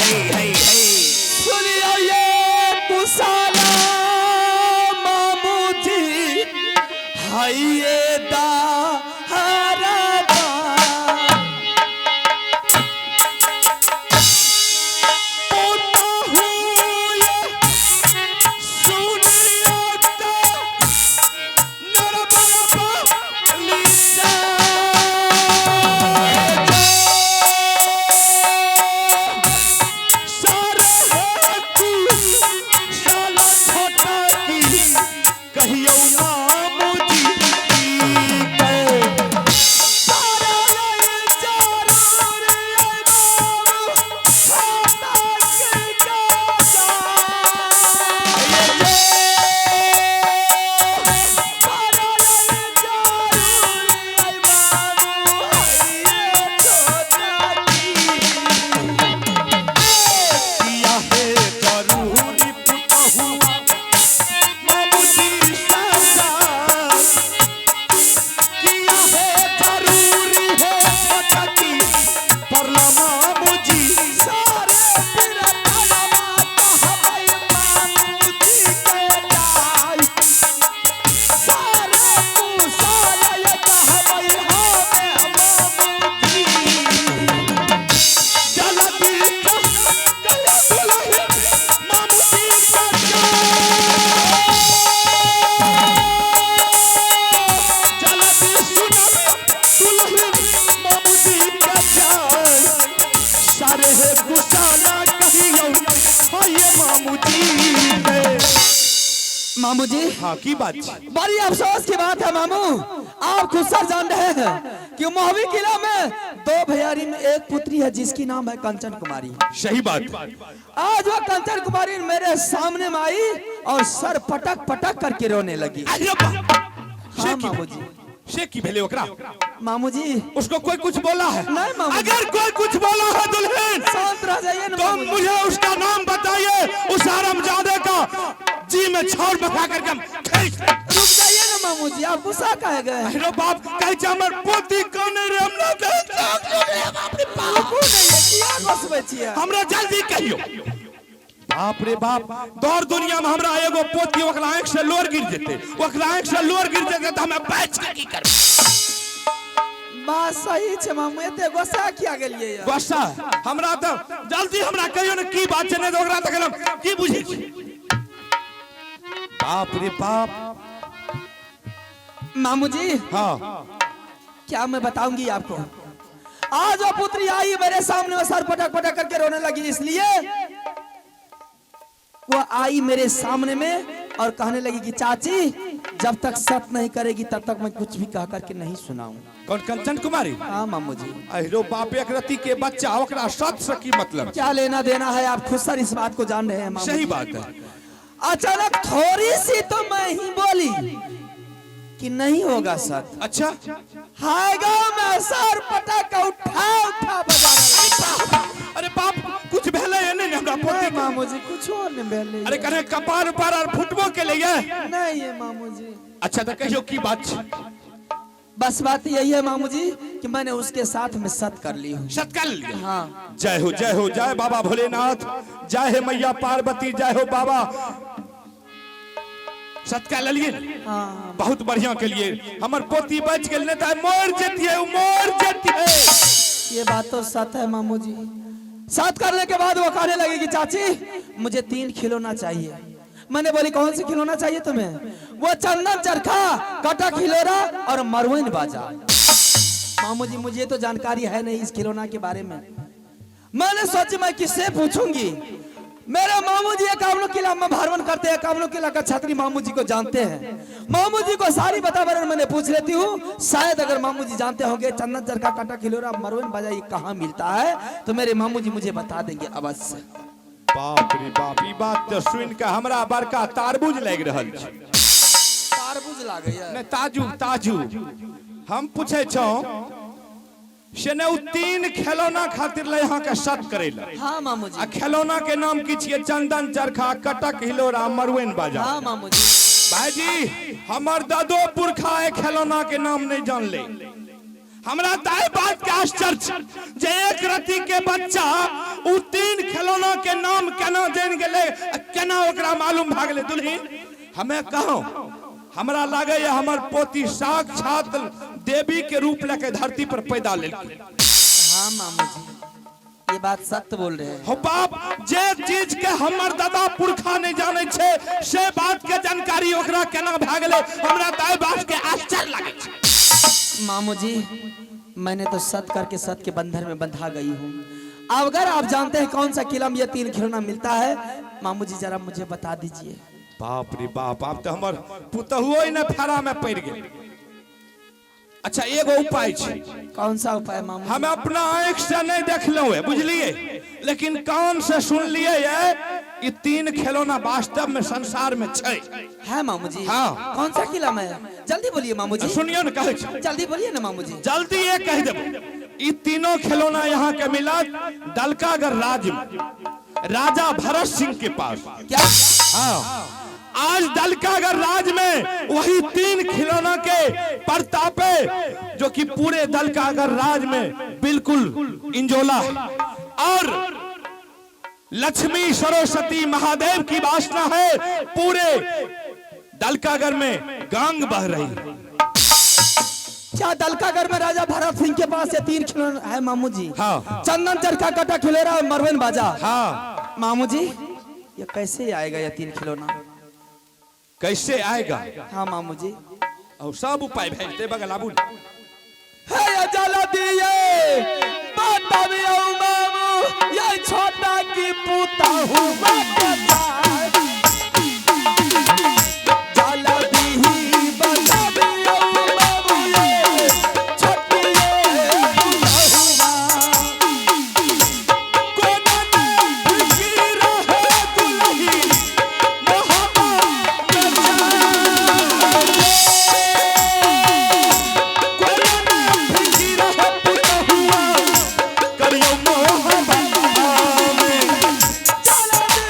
हे हे हे। सुनियो ये कुशाला मामू जी हाइये दा हरा कहियो मामूजी के किया है जरूरी पुतहुआ मामूजी सासा किया है जरूरी है छोटकी परला मामूजी सारे मामू जी, हाँ की बात छै? बड़ी अफसोस की बात है मामू, आप खुद सर जान रहे हैं कि महोबी किला में दो भैयारी में एक पुत्री है जिसकी नाम है कंचन कुमारी। सही बात। आज वो कंचन कुमारी मेरे सामने में आई और सर पटक पटक करके रोने लगी। अरे बा- हाँ मामू जी। से की भेले ओकरा? मामू जी, उसको कोई कुछ बोला है? नहीं मामू जी। अगर कोई कुछ बोला है दुल्हन, शांत रह जाइए ना तो मामू जी। मुझे उसका नाम बताइए, उस हरामजादे का जी में छाउर बसा करके हम खींच लेंगे। रुक जाइए ना मामू जी, आप गुस्सा काहे गए? अरे बाप, कहे छै हमर पोती कोने रे, हम ना देख बाप रे बाप। रुकू नहीं है, किया गुस्सबै छियै? हमरा जल्दी कहियो। बाप रे बाप, दौड़ दुनिया में हमरा एगो पोती, ओकरा आंखि से लोर गिर जेतै, ओकरा आंखि से लोर गिर जेतै तऽ हमे बचि के की करबै? बात सही छै मामू, एते गुस्सा किया गेलियै यऽ? गुस्सा हमरा तऽ जल्दी हमरा कहियो ने की बात छै, नहि तऽ ओकरा तखन हम की बुझै छी। बाप रे बाप। मामू जी, हाँ। क्या मैं बताऊंगी आपको, आज वो पुत्री आई मेरे सामने में सर पटक पटक करके रोने लगी, इसलिए वो आई मेरे सामने में और कहने लगी कि चाची जब तक सत नहीं करेगी तब तक मैं कुछ भी कह करके नहीं सुनाऊं। कौन, कंचन कुमारी? हाँ मामू जी। अहिरो बाप, एक रति के बच्चा, ओकरा सत से की मतलब? क्या लेना देना है, आप खुद सर इस बात को जान रहे हैं मामू सही जी। बात है। अचानक थोड़ी सी तो मैं ही बोली कि नहीं होगा सत। अच्छा। हायगा मैं सर पटक उठा उठा बजा रहा। अरे बाप, कुछ भेलै है नहीं ने हमरा पोती नहीं के? मामू जी, कुछ और नहीं भेलै। अरे कने कपार उपार आर फुटबो के लिए? नहीं है मामू जी। अच्छा, तो कहियो की बात छै? बस बात यही है मामू जी कि मैंने उसके साथ में सत कर ली हूँ। सत कर लिया? हाँ। जय हो, जय हो, जय बाबा भोलेनाथ, जय हे मैया पार्वती, जय हो बाबा। सत कर लेलिए? हाँ। बहुत बढ़िया के लिए, हमर पोती बच गेल, नहीं तऽ मर जतिए, उ मर जतिए। ये बात तो सत है मामू जी। सत करने के बाद वो कहने लगी कि चाची मुझे 3 खिलौना चाहिए। मैंने बोली कौन से खिलौना चाहिए तुम्हें? वो चंदन चरखा, कटा खिलौना और मरवन बाजा। मामू जी मुझे तो जानकारी है नहीं इस खिलौना के बारे में। मैंने सोची मैं किससे पूछूंगी, मेरे मामू जी कामलो किला में भ्रमण करते हैं, कामलो किला का छात्री मामू जी को जानते हैं। मामू जी को सारी वातावरण मैंने पूछ लेती हूँ, शायद अगर मामू जी जानते होंगे चंदन चरखा, काटा खिलौना, मरवन बाजा ये कहाँ मिलता है, तो मेरे मामू जी मुझे बता देंगे अवश्य। बाप रे बाप, ई बात तो सुन के हमरा बड़का तारबूज लागि रहल छै। तारबूज लागैया? नहि, ताजू ताजू। हम पूछै छौ से ने उ 3 खिलौना खातिर ले यहाँ के सत करे ला? हाँ मामू जी। आ खिलौना के नाम की छियै? चंदन चरखा, कटक हिलोरा, मरुएन बाजा। हाँ मामू जी। भाईजी, हमर दादो पुरखा ए खिलौना के नाम नहीं जानले। हमरा तऽ एहि बात के आश्चर्य छै जे एक रति के बच्चा उ 3 खिलौना के नाम केना जानि गेलै आ केना ओकरा मालूम भए गेलै। दुल्हिन, हमे कहो हमरा लागैए हमर पोती साक्षात देवी के रूप लऽ के धरती पर पैदा लेलकै। हाँ मामू जी, ये बात सत्य बोल रहे हैं। हो बाप, जे चीज के हमर दादा पुरखा नहीं जाने छे से बात के जानकारी ओकरा केना भए गेलै, हमरा तऽ एहि बात के आश्चर्य लागै छै। मामू जी, मैंने तो सत करके सत के बंधन में बंधा गई हूँ। अगर आप जानते हैं कौन सा किला में ये तीन खिलौना मिलता है, मामू जी जरा मुझे बता दीजिए। बाप रे बाप, आब तऽ हमर पुतहुओ ने फेरा में पड़ि गेल। अच्छा, एगो उपाय छै। कौन सा उपाय मामू? हम अपना आँखि से नहीं देखलहुँ है, बुझलिए, लेकिन कान से सुनलिए है ई तीन खिलौना वास्तव में संसार में छै। है मामू जी? हाँ। कौन सा किला में है? जल्दी बोलिए मामू जी। सुनियो ने, कहै छी। जल्दी बोलिए ना मामू जी। जल्दी ये कह देबो, ई तीनों खिलौना यहाँ के मिलत दलकागढ़ राज्य में राजा भरत सिंह के पास। क्या? हाँ, आज दलकागढ़ राज में वही तीन खिलौना के परतापे जो कि पूरे दलकागढ़ राज में बिल्कुल इंजोला है और लक्ष्मी सरस्वती महादेव की वासना है, पूरे दलकागढ़ में गांग बह रही है। क्या दलकागढ़ में राजा भरत सिंह के पास ये तीन खिलौना है मामू जी? हाँ। चंदन चरखा, कटा खिलेरा और मरवन बाजा। हाँ। मामू जी, ये कैसे आएगा ये तीन खिलौना? कैसे आएगा? हाँ मामू जी। और सब उपाय भेजते बगल आबू। है ये जला दिए बताबियो मामू, ये छोटा की पुता हूँ जला दी बताबियो मामू, ये छोटी ये पुता कोना ने फिकिर है दुल्ही मोहब्बत कोना ने फिकिर है पुतहुआ करियो मोहब्बत में। जला दी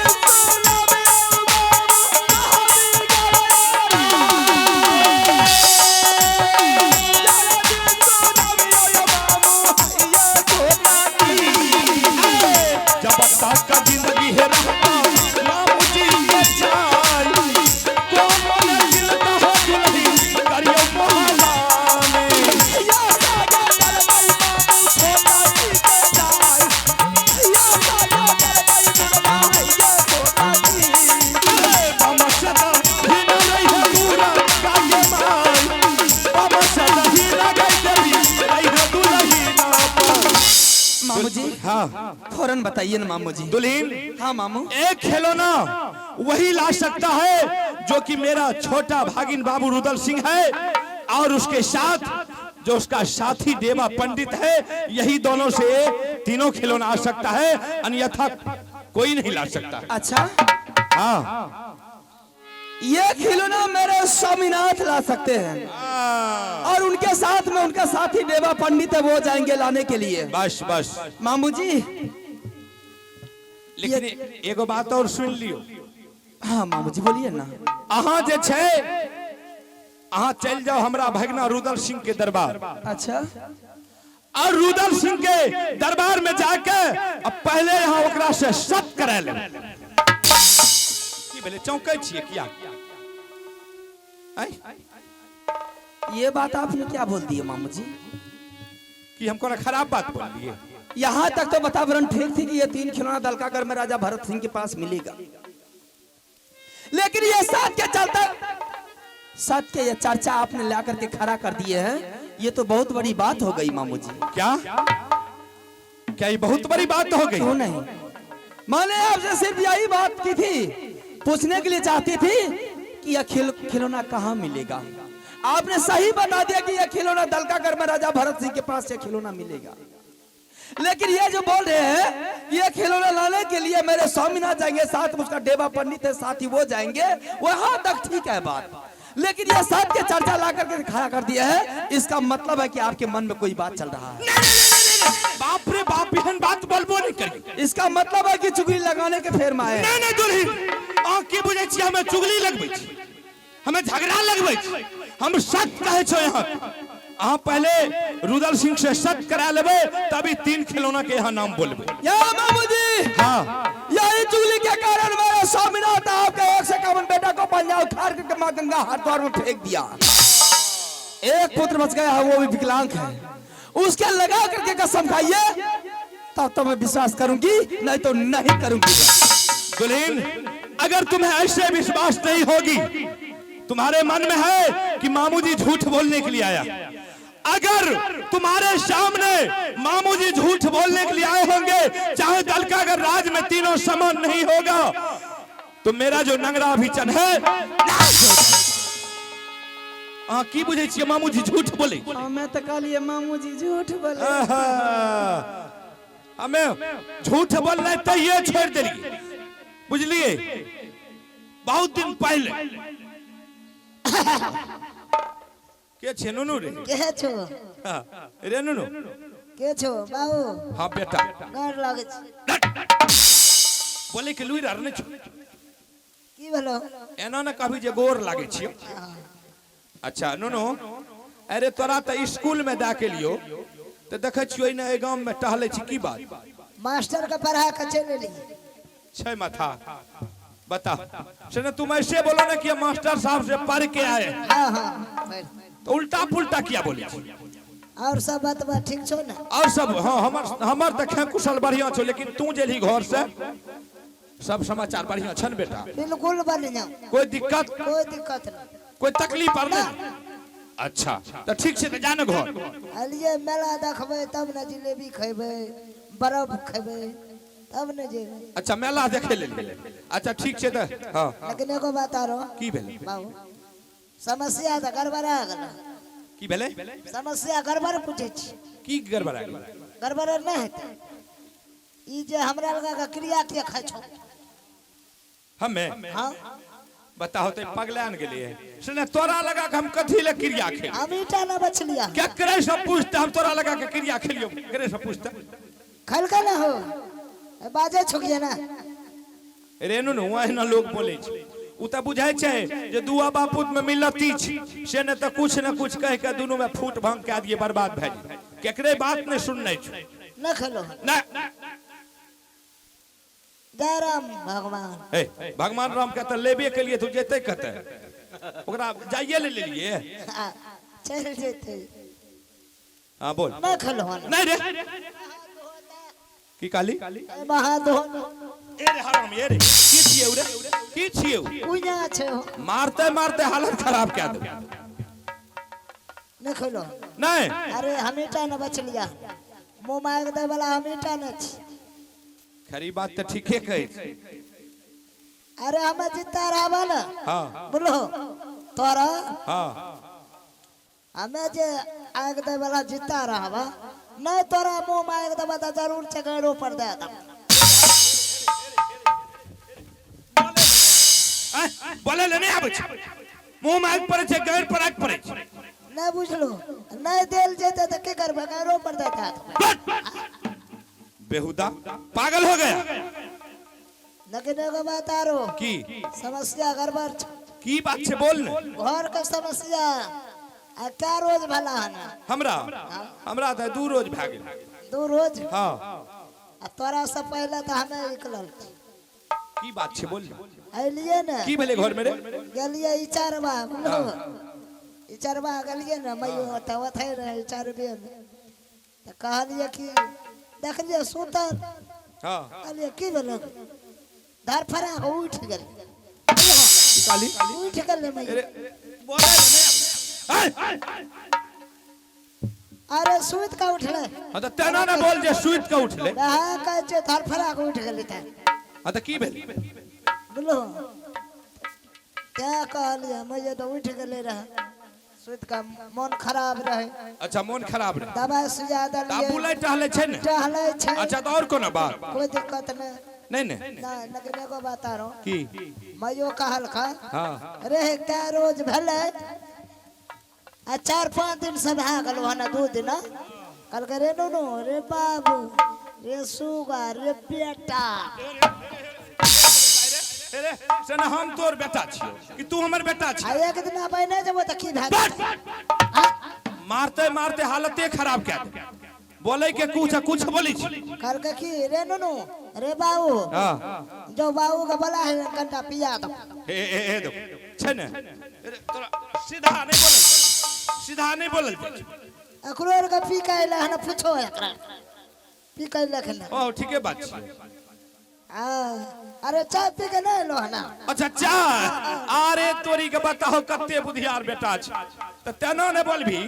सुनाबियो मामू जब तक जिंदगी है रहता मामू जी के जाय कोनो ने चिंता हो दुल्ही करियो मोहब्बत में। बाबा सदा ही न रही है पूरा काये माई, बाबा सदा ही न गई देवी रही है दुल्ही ना पर। मामू जी। हाँ। फौरन बताइए ना मामू जी। दुल्हीन। हाँ मामू। एक खिलौना वही ला सकता है जो कि मेरा छोटा भागिन बाबू रुदल सिंह है और उसके साथ जो उसका साथी देवा पंडित है, यही दोनों से तीनों खिलौना आ सकता है, अन्यथा कोई नहीं ला सकता। अच्छा। हाँ। ये खिलौना मेरे स्वामीनाथ ला सकते हैं और उनके साथ में उनका साथी देवा पंडित है, वो जाएंगे लाने के लिए। बस बस। मामू जी। लेकिन एगो बात और सुन लियो। हाँ मामू जी, बोलिए ना। अहाँ जे छै, अहाँ चलि जाओ हमरा भगना रुदल सिंह के दरबार। अच्छा। और रुदल सिंह के दरबार में जाके अब पहले यहाँ ओकरा से सत करा ले। की भेलै, चौंकै छियै किया? आँय? ये बात आपने क्या बोल दिया मामू जी? कि हम कोनो खराब बात बोल दिए? यहाँ तक तो वातावरण ठीक थी कि ये तीन खिलौना दलकागढ़ में राजा भरत सिंह के पास मिलेगा, लेकिन ये साथ के चलते साथ के ये चर्चा आपने ला करके खड़ा कर दिए हैं, ये तो बहुत बड़ी बात हो गई मामू जी। क्या क्या ये बहुत बड़ी बात हो गई? क्यों नहीं? मैंने आपसे सिर्फ यही बात की थी, पूछने के लिए चाहती थी कि यह खिलौना कहाँ मिलेगा। आपने सही बता दिया कि यह खिलौना दलकागढ़ में राजा भरत सिंह के पास यह खिलौना मिलेगा, लेकिन ये जो बोल रहे हैं ये खिलौना लाने के लिए मेरे स्वामीनाथ जाएंगे, साथ में उसका देवा पंडित है, साथ ही वो जाएंगे, वहां तक ठीक है बात, लेकिन ये साथ के चर्चा ला करके खड़ा कर दिया है, इसका मतलब है कि आपके मन में कोई बात चल रहा है। नहीं, नहीं, नहीं, नहीं, नहीं। बाप रे बाप, एहन बात बोलबो नहीं करी। इसका मतलब है कि चुगली लगाने के फेर में आए हैं। नहीं नहीं दुल्ही, अहाँ की बुझै छी हमें चुगली लगबै छी, हमें झगड़ा लगबै छी? हम सत्य कहै छो। यहाँ अहाँ पहले रुदल सिंह से सत्य करा लेबै, तभी तीन खिलौना के यहाँ नाम बोलबै। या मामू जी। हाँ। या स्वामीनाथ आपके 151 बेटा को पंजाब उखाड़ करके माँ गंगा हरिद्वार में फेंक दिया। एक पुत्र बच गया है, वो भी विकलांग है। उसके लगा करके कसम खाइए तब तो मैं विश्वास करूंगी, नहीं तो नहीं करूंगी। दुल्हीन, अगर तुम्हें ऐसे विश्वास नहीं होगी, तुम्हारे मन में है कि मामूजी झूठ बोलने के लिए आया, अगर तुम्हारे सामने मामूजी झूठ बोलने के लिए आए होंगे, चाहे दल का अगर राज में तीनों समान नहीं होगा, तो मेरा जो नंगरा अभिचन है, अहाँ की बुझै छियै मामूजी झूठ बोले? हमें तो कहलिए मामूजी झूठ बोले। आहा, हमें झूठ बोलना तहिए छोड़ देलिए, बुझलिए? बहुत दिन पहले। के छै नुनू रे? के छो? हाँ, रे नुनू। के छो बाबू? हाँ बेटा। डर लागै छै। बोले के लुरि आर नहि छौ। की भेलो? एना ने कभी जे गोर लागै छियौ। अच्छा नुनू, अरे तोरा तऽ स्कूल में दए के लियो तऽ देखै छियौ एहिना एहि गाम में टहलै छी, की बात? मास्टर के पढ़ा के चलि एलियै। छै माथा बता से ने, तुम ऐसे बोलो ना कि मास्टर साहब से पढ़ के आए। हाँ हाँ, बैठ। तो उल्टा पुल्टा किया बोले छी? और सब बात बा ठीक छौ ने? और सब हाँ, हमर हमर तऽ खे कुशल बढ़िया छौ, लेकिन तू जेलही घर से सब समाचार बढ़िया छन बेटा? बिल्कुल बढ़िया। कोई दिक्कत? कोई दिक्कत नहीं। कोई तकलीफ आर नहीं? अच्छा तऽ ठीक छै, तऽ जा ने घर। अलिए मेला देखबै तब ने जिलेबी खेबै, बर्फ खेबै तब ने जेबै। अच्छा मेला देखे लेल? अच्छा ठीक छै तऽ हाँ। लेकिन एगो बात आरो। की भेलै? बाबू, समस्या तऽ गड़बड़ा गेल। की भेलै? समस्या गड़बड़ पूछै छी। की गड़बड़ा गेलै? गड़बड़ नहि हेतै? ई जे हमरा लगा के क्रिया के खाइ छौ। हमे? हाँ। बताहो तो, पगलान गेलिए से ने? तोरा लगा के हम कथी ले क्रिया खेल? हम ईटा ना बचलिया। केकरे से पूछते हम तोरा लगा के क्रिया खेलियो? केकरे से पूछते? खलका ना हो बाजे छुकिए ना। रे नुनू, एहिना लोग बोले छै। उ तऽ बुझै छै जे दुआ बापूत में मिलती छै से ने, तऽ कुछ ने कुछ कह के दुनू में फूट भंग कए दिए, बर्बाद भए जाए। केकरे बात नहीं सुनने छै। न खेलो? ना। जय राम भगवान। हे भगवान राम के तऽ लेबे के लिए तू जेतै कतऽ? ओकरा जाइए ले लेलिए। आ, चलि जेतै। हाँ बोल। न खेलो? नहीं रे, की कहली? महाधो। ए रे हराम, ए रे, की छियै रे? की छियै? उइना छै। मारते मारते हालत खराब कए देबै। न खेलो? नहीं। अरे हमेटा न बचलिया, मुँह मांग दे वाला हमेटा न छी। खरी बात तऽ ठीके कहै छी। अरे हम जिता रहबा न। बोलो तोरा। हमें जे आग दे वाला जिता रहबा, नहीं तोरा मुंह मांग देबा तऽ जरूर चगेरो पर दे देब। आँय, बोले ले नहि आबै छै? मुँह में आगि पड़ै छै, गैर पर आगि पड़ै छै। नहीं बुझलो? नहीं देल जेते तऽ की करबै? गैरो पर दे देब। बेहुदा, पागल हो गया। लेकिन एगो बात आरो। की? समस्या गड़बड़ छै। की बात छै, बोल ने। घर के समस्या आ क्या रोज भला हन? हमरा हमरा तऽ 2 रोज भए गेल। 2 रोज? हाँ। आ तोरा से पहले तऽ हमे निकलल। की बात छै, बोल ने। अलिए ने। की भेलै घर में रे? गेलिए इचारवा, बुझलो? इचारवा गेलिए ने, मैयो तऽ ओतै रहै इचारबे मे, तऽ कहलिए कि देखलिए सुतल। कहलिए की भेलो? धरफड़ा के उठि गेल। की कहली? उठि गेल मैयो। अरे बोले ले नहि आबै। आँय! अरे सुति कऽ उठलै। हाँ तऽ तेना ने बोल जे सुति कऽ उठलै। वएह कहै छै, धरफड़ा के उठि गेलै तऽ। हाँ तऽ की भेल? बुझलो? तें कहलिए मैया तऽ उठि गेलै रहै सुति कऽ, मोन खराब रहै। अच्छा, मोन खराब रहै। दबाइ सुइया तऽ देलियै। बुलै टहलै छै ने? टहलै छै। अच्छा, तऽ और कोनो बात? कोई दिक्कत नहि। नहीं ने? नहि, लेकिन एगो बात आरो। की? मैयो कहलका रे कै रोज भेलै आ 4-5 दिन से भए गेलो हन, 2 दिन। कहलकै रे नुनू रे बाबू रे सुगा रे बेटा। रे से ने, हम तोर बेटा छियौ कि तू हमर बेटा आ छियौ? एक दिन पहिने जेबो तऽ की भए जेतै? मारते मारते हालते खराब कए देबै। बोलै के कुछ आ कुछ बोलै छी। कहलकै की रे नुनू रे बाबू, हाँ। जो बाबू के बोला है कनिटा पिया दो। हे हे हे देखो छै ने, अरे तोरा सीधा नहीं बोलल, सीधा नहीं बोलल जाइ छै। एकरो आर के पी के अयलै हन, पूछो एकरा पी के अयलै हन। ओ ठीके बात छै। हाँ, अरे चाय पी के नहीं एलो हन। अच्छा चाय, अरे तोरी के बताहो कते बुधियार बेटा छै, तऽ तेना ने बोलबी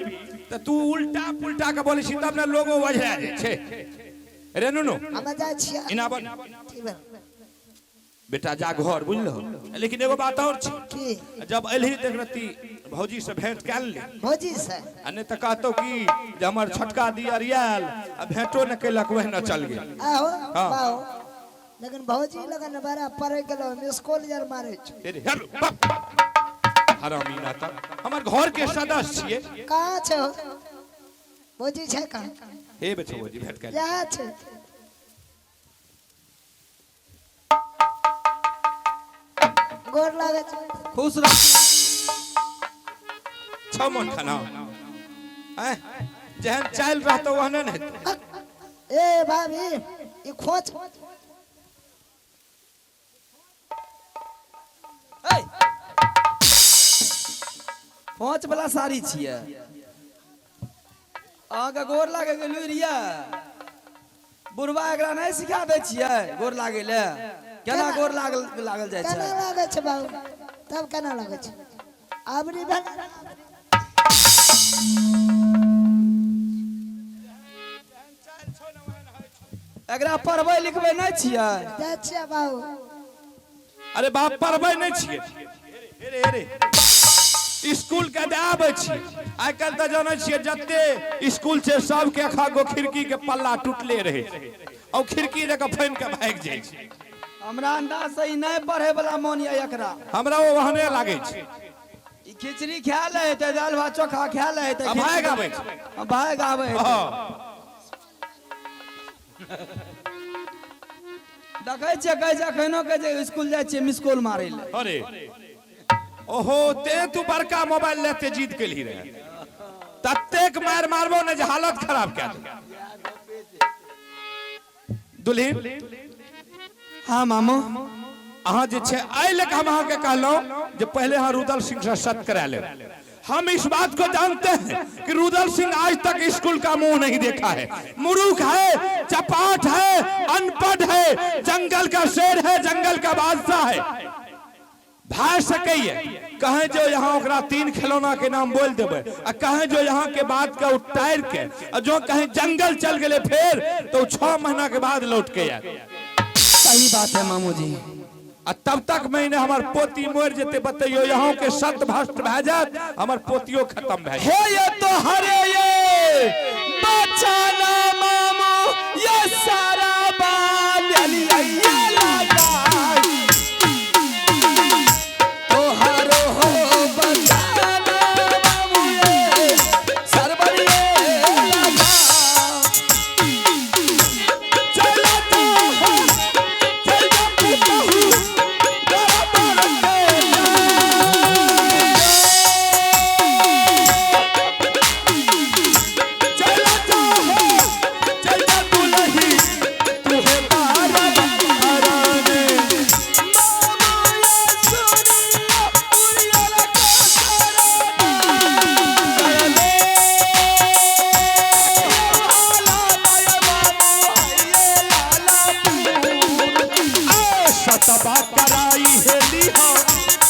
तऽ तू उल्टा पुल्टा के बोलै छी तब ने लोगो वजह जाइ छै। रे नुनू हम जाइ छियै। इना बन की भेल? बेटा जा घर, बुझलो? लेकिन एगो बात और छै। की? जब एलही देख रती भौजी से भेंट कए ले। भौजी से? आ नहि तऽ कहतौ कि जे हमर छोटका दियर आयल आ भेंटो ने केलक, वह न चल गेल। आहो। हाँ। बाहो, लेकिन भौजी लगन बड़ा पड़े गेलो, मिस कॉल यार मारे छौ। हे रे, हे रे, बाप। हरामी नाता हमर घर के सदस्य छियै। कहाँ छै हो? भौजी छै कहाँ? हे बेटा भौजी भेंट कए ले। यहाँ छै। गोर लागै छै। खुश रह। छौ मन खाना आँय, जेहन चालि रहतौ ओहने ने हेतौ। ए भाभी, ई खोच। पाँच वाला साड़ी छियै अहाँके, गोर लागे के लुरि यऽ। बुढ़वा एकरा नहि सिखा दै छियै गोर लागे ले, केना गोर लागल लागल जाइ केना छै? लागै छै बाबू? तब केना लागै छै? आबरी भेल। एकरा पढ़बै लिखबै नहि छियै? जाइ छियै बाबू। अरे बाप, पढ़बै नहि छियै? हेरे हेरे, स्कूल के दए आबै छियै। आइ काल्हि तऽ जानै छियै, जते स्कूल छै सबके एखा गो खिड़की के पल्ला टूटले रहै छै, और खिड़की दऽ कऽ फानि के भागि जाइ छै। हमरा अंदाज से ई नहि पढ़े वाला मोन यऽ एकरा। हमरा ओ ओहने लागै छै। ई खिचड़ी खा ले हेतै, दालि भात चोखा खा ले हेतै। आ भागि आबै छै। आ भागि आबै हेतै। हँ। देखै छियै, कहै छै एखनो के जे स्कूल जाइ छियै मिस कॉल मारै लए। अरे ओहो, ते तू बड़का मोबाइल लेते जीत केलही रहे, ततेक मार मारबो ने जे हालत खराब कए दे दुल्हिन। हाँ मामू। अहाँ जे छै एहि लए हम अहाँके कहलहुँ जे पहले अहाँ रुदल सिंह से सत करा लेब। हम इस बात को जानते हैं कि रुदल सिंह आज तक स्कूल का मुंह नहीं देखा है। मुरुख है, चपाट है, अनपढ़ है, जंगल का शेर है, जंगल का बादशाह है। भए सकैए कहें जो यहाँ ओकरा तीन खिलौना के नाम बोल देबै आ कहें जो यहाँ के बात के उतार के आ जो कहें जंगल चल गेले, फेर तो 6 महीना के बाद लौट के आयत। सही बात है मामू जी। आ तब तक मैंने हमर पोती मरि जेतै। बतैयो, यहाँ के सत भ्रष्ट भए जायत, हमर पोतियो खत्म भए जायत। हे ये तो हरे ये बचाना मामू, ये सारा बाल ये लगा तोहारो हो बचाना मामू, ये सरबर ये लगा चला तो हो चल जा पुतहु बराबर के। चला जाओ, चल जा दुल्ही, तुहे तारा हराने। मामू ये सुनिया उड़िया लगा सारा कर ले हाला लाया मामू ये लाला। ए, सतबा कराई हेली हो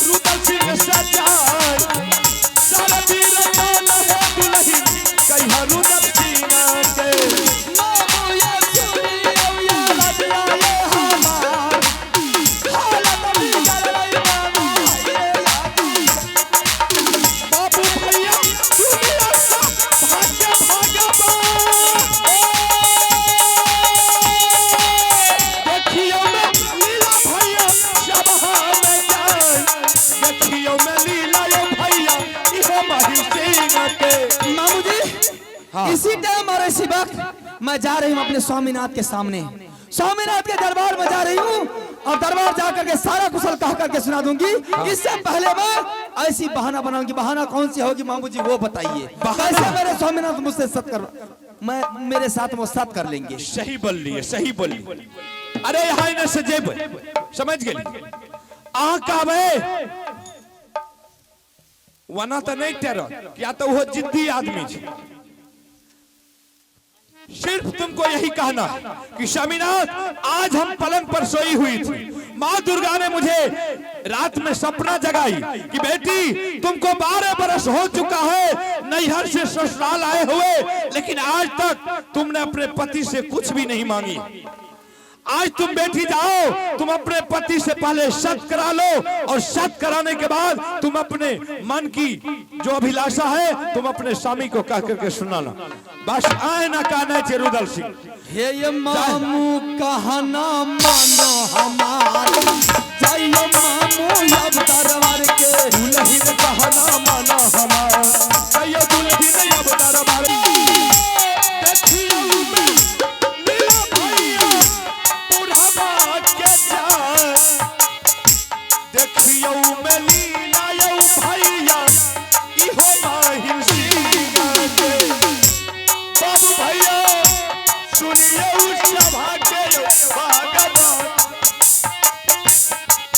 रुदल सिंह सजाए, सारा वीर नाम है दुल्ही कहिया रुदल सिंह के। मामू ये सुनिया उड़िया लगा ये हमार हालत बिगड़ रही मामू ये यादी। बाबू भैया दुनिया सा भाग्य भागवान, देखियो में लीला भैया जब हम जाए, देखियो में लीला यो भैया इहो माही सिंह के। मामू जी, इसी टाइम और इसी वक्त मैं जा रही हूँ अपने स्वामीनाथ के सामने, स्वामीनाथ के दरबार में जा रही हूँ। और दरबार जाकर के सारा कुशल कह करके सुना दूंगी। इससे पहले मैं ऐसी बहाना बनाऊंगी। बहाना कौन सी होगी मामू जी वो बताइए। कैसे मेरे स्वामीनाथ मुझसे सत कर, मैं मेरे साथ वो सत कर लेंगे। सही बोल लिए, सही बोल लिए। अरे यहाँ इन्हें से जेब समझ गेली। अहाँ कहबै वना तो नहीं टेरत, या तो वो जिद्दी आदमी छे। सिर्फ तुमको यही कहना कि स्वामीनाथ आज हम पलंग पर सोई हुई थी, माँ दुर्गा ने मुझे रात में सपना जगाई कि बेटी तुमको 12 बरस हो चुका है नैहर से ससुराल आए हुए, लेकिन आज तक तुमने अपने पति से कुछ भी नहीं मांगी। आज तुम बेटी जाओ, तुम अपने पति से पहले सत करा लो और सत कराने के बाद तुम अपने मन की जो अभिलाषा है तुम अपने स्वामी को कह करके सुनाना। बस आए ना कहना है रुदल सिंह। हे ये मामू कहना मानो हमार, जाइयो मामू अब दरबार के। दुल्हन कहना मानो हमार, जाइयो दुल्हन अब दरबार। देखियो में लीला भैया बुढ़ाबा के जाए, देखियो में लीला यौ भैया इहो माहिर सिंह के। बाबू भैया सुनियो सभा के यौ भगवान,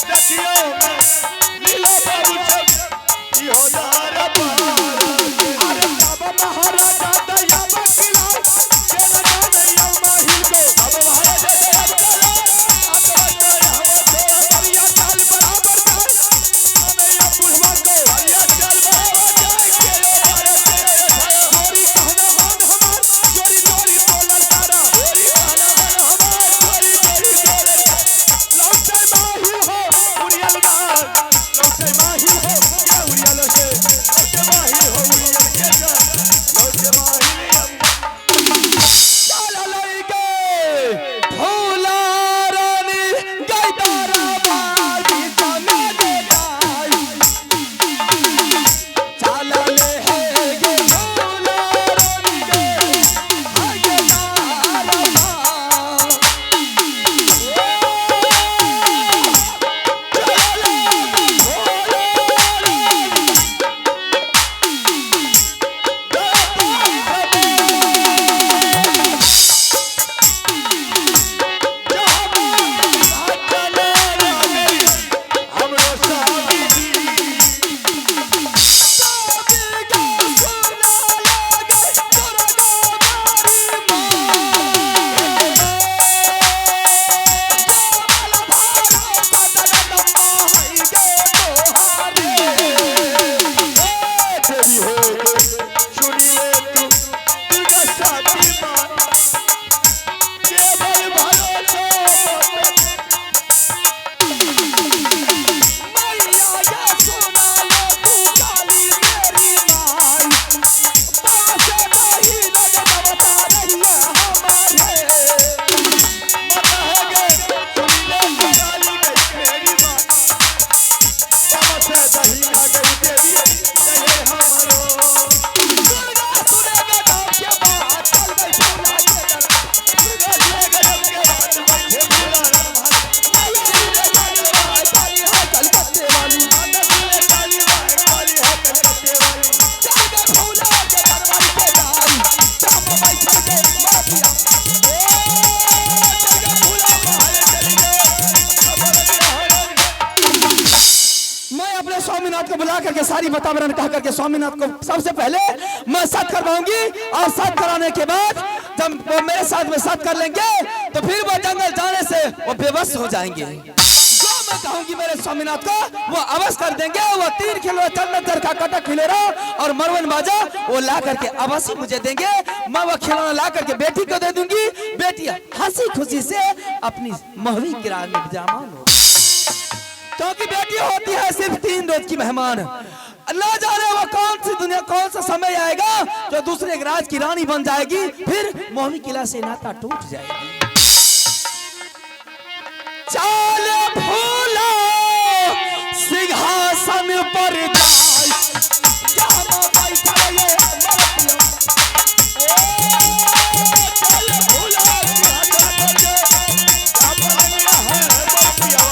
देखियो में लीला बाबू सब इहो दरबार। अरे बाबा महाराजा दया बकिला के न जाने यौ माहिर को। बाबा महाराजा दया बकिला हरिया चाल बराबर जाए हमें या बुढ़वा को। हरिया चाल बराबर जाए के यो भारत के। चोरी कहना मान हमार, चोरी चोरी बोलल तारा। चोरी कहना मान हमार, चोरी चोरी बोलल। लौटे माही हो उड़ियल नार, लौटे माही हो के उड़ियल से, लौटे माही हो उड़ियल के जा, लौटे माही चल लई गे भोला रानी गई दरबार बीच में दे जाई। चल ले हे गे भोला रानी गे आगे दरबार। मैं अपने स्वामीनाथ को बुला करके सारी वातावरण कह करके स्वामीनाथ को सबसे पहले मैं साथ करवाऊंगी और साथ कराने के बाद जब वो मेरे साथ में साथ कर लेंगे तो फिर वो जंगल जाने से वो बेबस हो जाएंगे। जो मैं कहूंगी मेरे स्वामीनाथ को वो अवश्य कर देंगे। वो 3 किलो चंदन चरखा कटक खिलेरा और मरवन बाजा वो ला करके अवश्य मुझे देंगे। मैं वो खिलौना ला करके बेटी को दे दूंगी। बेटी हंसी खुशी से अपनी महवी किराए में विराजमान हो, क्योंकि बेटी होती है सिर्फ 3 रोज की मेहमान। ना जाने वो कौन सी दुनिया कौन सा समय आएगा जो दूसरे राज की रानी बन जाएगी, फिर मोहनी किला से नाता टूट जाएगी। चाल फूला सिंहासन पर जाए, जामा बैठा ये मरतिया। चल भूला सिंहासन पर जाए, जामा है मरतिया।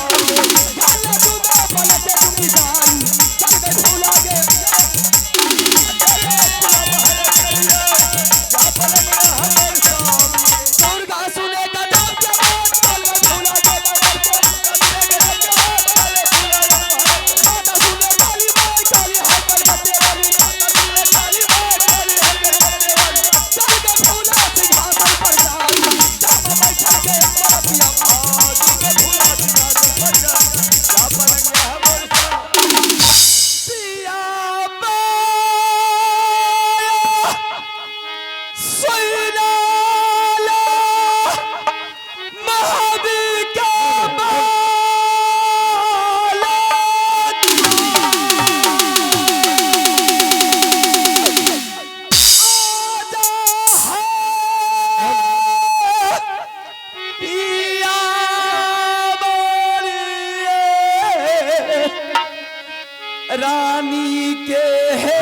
रानी के है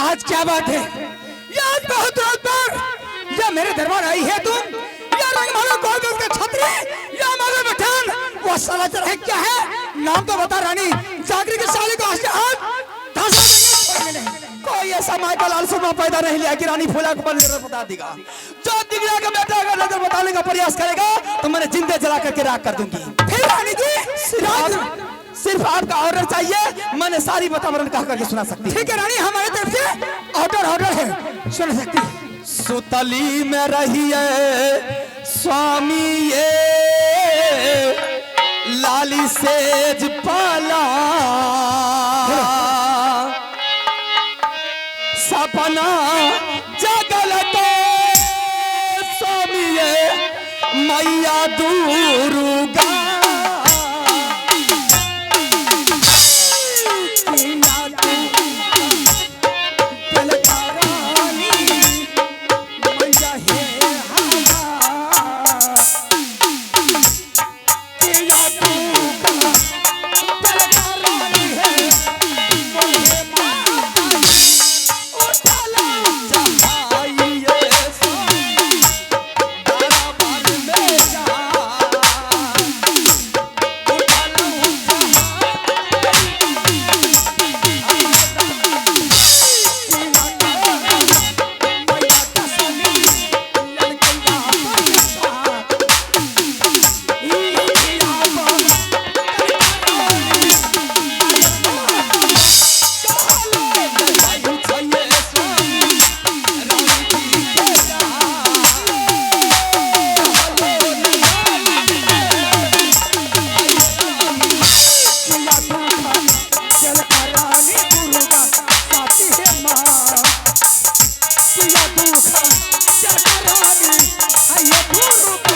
आज क्या बात है यार, बहुत रात पर या मेरे दरबार आई है तुम, या रंग मारो गोल गोल के छतरी, या मारो बठान, वो साला चढ़ क्या है, नाम तो बता रानी। जागरी के साले को आज धंसा देंगे। कोई ऐसा माइकल लाल सुरमा पैदा नहीं लिया कि रानी फूला को नजर बता देगा। जो दिगरा का बेटा अगर नजर बताने का प्रयास करेगा तो मैंने जिंदे जला करके राख कर दूंगी। फिर रानी जी सिर्फ आपका ऑर्डर चाहिए, मैंने सारी वातावरण कह करके सुना सकती। ठीक है रानी, हमारे तरफ से ऑर्डर ऑर्डर है, सुना सकती। सुतली में रहिए स्वामी ये लाली सेज पाला, सपना जगल के स्वामी ये मैया दुर्गा। दुखा चल रानी आइए।